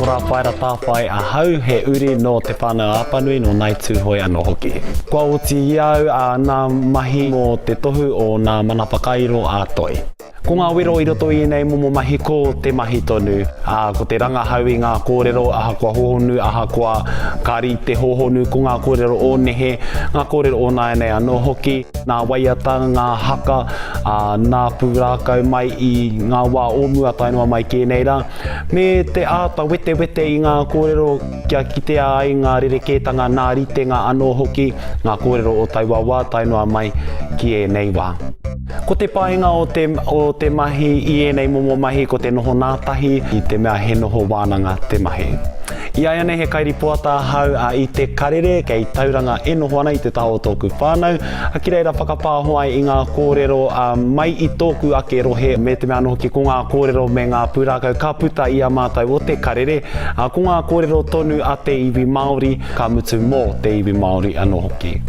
Rāwhaera Tāwhai ahau, he uri nō Te Whānau-a-Apanui, nō Ngāi Tūhoe anō hoki. Kua oti i au nā mahi mō te tohu o nā mana whakairo a Toi. Ko ngā wero i roto i ēnei momo mahi ko te mahi tonu, ā, ko te rangahau i ngā kōrero ahakoa hōhonu, ahakoa ka rite hōhonu, ko ngā kōrero o nehe, ngā kōrero o nāianei anō hoki, ngā waiata, ngā haka, ā, nā pūrākau mai i ngā wā o mua tae noa mai ki ēnei rā, me te āta wetewete i ngā kōrero kia kitea ai ngā rerekētanga, nā ritenga anō hoki, ngā kōrero o taua wā tae noa mai ki ēnei wā. Ko te painga o te, o te mahi i ēnei momo mahi ko te noho nātahi i te mea he noho wānanga te mahi. I āianei he kairipoata ahau a i Te Karere kei Tauranga e noho ana i te taha o tōku whānau, a ki reira whakapāho ai i ngā kōrero a mai i tōku ake rohe me te mea anō hoki ko ngā kōrero me ngā pūrākau ka puta i a mātou o Te Karere, a ko ngā kōrero tonu a te iwi Māori ka mutu mō te iwi Māori anō hoki.